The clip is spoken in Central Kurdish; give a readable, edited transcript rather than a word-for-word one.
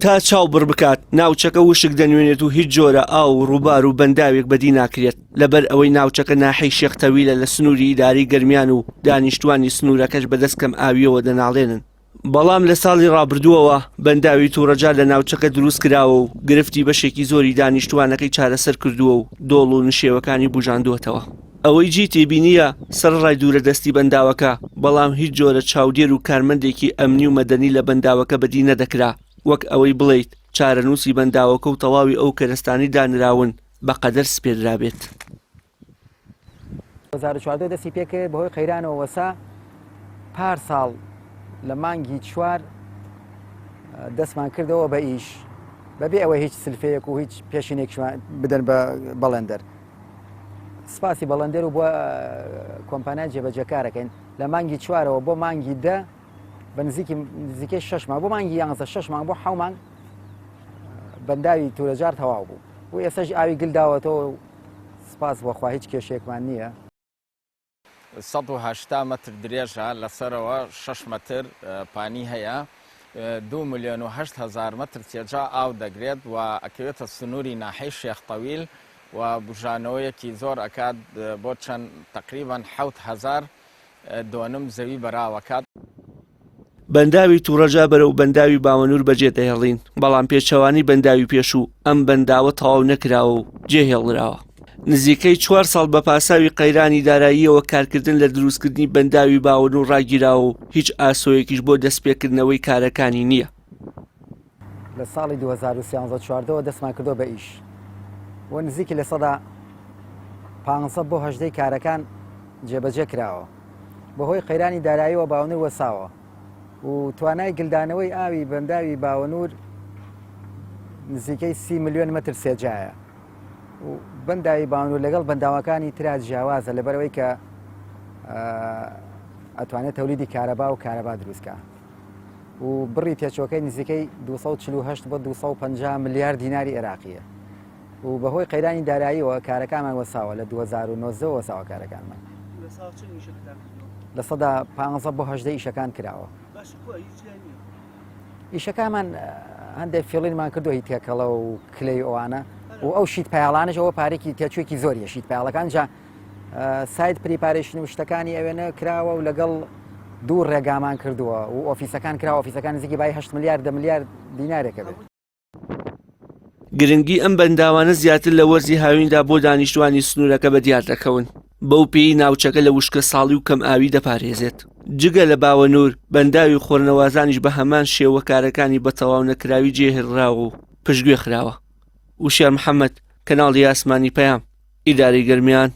تا چاو بڕ بکات ناوچەکە وشک دەنوێنێت و هیچ جۆرە ئاو و ڕووبار و بەنداوێک بەدی ناکرێت، لەبەر ئەوەی ناوچەکە ناحیەی شێخ تەویلە لە سنووری ئیدارەی گەرمیان و دانیشتووانی سنوورەکەش بەدەست کەمئاوییەوە دەناڵێنن. بەڵام لە ساڵی ڕابردووەوە بەنداوی توڕەجار لە ناوچەکە دروست کراوە و گرفتی بەشێکی زۆری دانیشتووانەکەی چارەسەر کردووە و دۆڵ و نشێوەکانی بوژاندووەتەوە. ئەوەی جێی تێبینییە سەرەڕای دوورە دەستی بەنداوەکە، بەڵام هیچ جۆرە چاودێر و کارمەندێکی ئەمنی و مەدەنی لە بەنداوەکە بەدی نەدەکرا، وەک ئەوەی بڵێیت چارەنووسی بەنداوەکە و تەواوی ئەو کەرەستانەی دانراون بە قەدەر سپێردرابێت. 2014 دەستی پێکرد بەهۆی قەیرانەوە وەسا پار ساڵ لە مانگی چوار دەستمان کردەوە بە ئیش بەبێ ئەوە هیچ سلفەیەک و هیچ پێشینێکشمان بدەن بە بەڵێندەر سپاسی بەڵێندەر و بۆ کۆمپانیای جێبەجێکارەکەین لە مانگی چوارەوە بۆ مانگی دە بە نزیکی نزیکەی شش مانگ بۆ مانگی یانزە شش مانگ بۆ حەو مانگ بەنداوی تورەجار تەواو بوو و ئێستاش ئاوی گل داوەتەوە و سپاس بۆ خوا هیچ کێشەیەکمان نییە. 180 مەتر درێژە، لەسەرەوە شەش مەتر پانی هەیە، دوو ملیۆن و 8000 مەتر سێجا ئاو دەگرێت و ئەکەوێتە سنووری ناحیەی شێخ تەویل و بوژانەوەیەکی زۆر ئەکات بۆ چەند تەقریبەن 7000 دۆنم زەوی بەراوەکات. بەنداوی توڕەجا بەرەو بەنداوی باوەنور بەجێ دەهێڵین، بەڵام پێچەوانەی بەنداوی پێشوو، ئەم بەنداوە تەواو نەکراوە و جێهێڵراوە. نزیکەی چوار ساڵ بە پاساوی قەیرانی داراییەوە کارکردن لە دروستکردنی بەنداوی باوەنور ڕاگیراوە و هیچ ئاسۆیەکیش بۆ دەستپێکردنەوەی کارەکانی نییە. لە ساڵی 2013 چواردەوە دەستمان کردووە بە ئیش و نزیکی 15% بۆ هەژدەی کارەکان جێبەجێ کراوە بەهۆی قەیرانی داراییەوە باوەنور وەساوە و توانای گلدانەوەی ئاوی بەنداوی باوەنور نزیکەی سی ملیۆن مەتر سێجایە و بەنداوی باوەنور لەگەڵ بەنداوەکانی ترا جیاوازە لەبەرەوەی کە ئەتوانێت تەولیدی کارەبا و کارەبا دروستکە. و بڕی تێچووەکەی نزیکەی 248 بۆ 250 ملیار دیناری عێراقیە و بەهۆی قەیرانی داراییەوە کارەکانمان وەساوە لە 2009 وەساوە کارەکانمان 15% بۆ هەژدە ئیشەکان کراوە ئیشەکانمان هەندێک فیڵینمان کردو هی تێکەڵە و کلەی ئەوانە و ئەو sheet pile انەش ئەوە پارێکی تێچوویەکی زۆریە sheet pile ەکان جا site preparation و شتەکانی ئەوێنە کراوە و لەگەڵ دوو ڕێگامان کردووە و ئۆفیسەکان کرا ئۆفیسەکان نزیکی بای 8 ملیار دە ملیار دینارێکە بێت. گرنگی ئەم بەنداوانە زیاتر لە وەرزی هاویندا بۆ دانیشتوانی سنوورەکە بەدیار دەکەون، بەو پێی ناوچەکە لە وشکەساڵی و کەمئاوی دەپارێزێت. جگە لە باوەنوور، بەنداوی خۆرنەوازانیش بە هەمان شێوە کارەکانی بە تەواونەکراوی جێهێڵراوە و پشتگوێ خراوە. وشیار محەمەد، کەناڵی ئاسمانی پەیام، ئیدارەی گەرمیان.